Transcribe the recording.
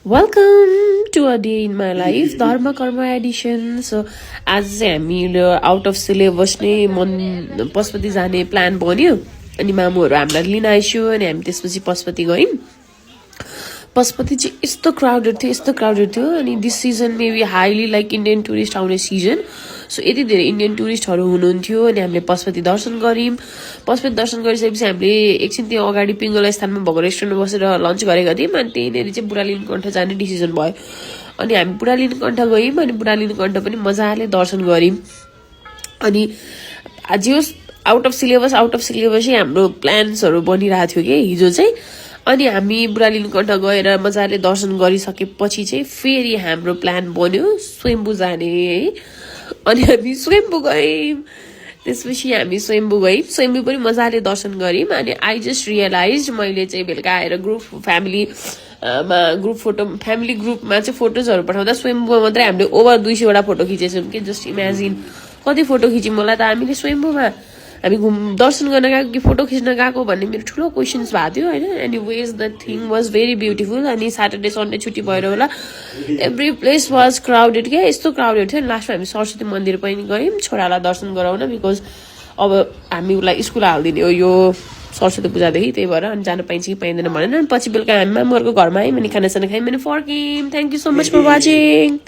Welcome to a day in my life, Dharma Karma edition. So, आज चाहिँ हामी out of syllabus नै पशुपति जाने प्लान बन्यो अनि मामुहरू हामीलाई लिन आइसक्यो अनि हामी त्यसपछि पशुपति गयौँ पशुपति चाहिँ यस्तो क्राउडेड थियो अनि this season maybe highly like Indian tourist आउने सिजन सो यति धेरै इन्डियन टुरिस्टहरू हुनुहुन्थ्यो अनि हामीले पशुपति दर्शन गऱ्यौँ पशुपति दर्शन गरिसकेपछि हामीले एकछिन त्यो अगाडि पिङ्गला स्थानमा भएको रेस्टुरेन्टमा बसेर लन्च गरेका थियौँ अनि त्यहीँनिर चाहिँ बुढालिनीकण्ठ जाने डिसिजन भयो अनि हामी बुढालिनीकण्ठ गयौँ अनि बुढालिनीकण्ठ पनि मजाले दर्शन गऱ्यौँ अनि जे होस् आउट अफ सिलेबसै हाम्रो प्लान्सहरू बनिरहेको थियो कि हिजो चाहिँ अनि हामी बुढालिनीकण्ठ गएर मजाले दर्शन गरिसकेपछि चाहिँ फेरि हाम्रो प्लान बन्यो स्वयम्भू जाने है अनि हामी स्वयम्भू गयौँ त्यसपछि हामी स्वयम्भू गयौँ स्वयम्भू पनि मजाले दर्शन गऱ्यौँ अनि आई जस्ट रियलाइज मैले चाहिँ बेलुका आएर फ्यामिली ग्रुपमा चाहिँ फोटोजहरू पठाउँदा स्वयम्भूमा मात्रै हामीले ओभर 200 फोटो खिचेछौँ कि जस्ट इमेजिन कति फोटो खिच्यौँ मलाई त हामीले स्वयम्भूमा हामी दर्शन गर्न गएको कि फोटो खिच्न गएको भन्ने मेरो ठुलो क्वेसन्स भएको थियो होइन anyways the thing was very beautiful अनि स्याटरडे सन्डे छुट्टी भएर होला एभ्री प्लेस वाज क्राउडेड क्या यस्तो क्राउडेड थियो अनि लास्टमा हामी सरस्वती मन्दिर पनि गयौँ छोरालाई दर्शन गराउन बिकज अब हामी उसलाई स्कुल हालिदिने हो यो सरस्वती पूजादेखि त्यही भएर अनि जान पाइन्छ कि पाइँदैन भनेर अनि पछि बेलुका हामी मामुहरूको घरमा आयौँ अनि खानासाना खायौँ अनि फर्क्यौँ thank you so much for watching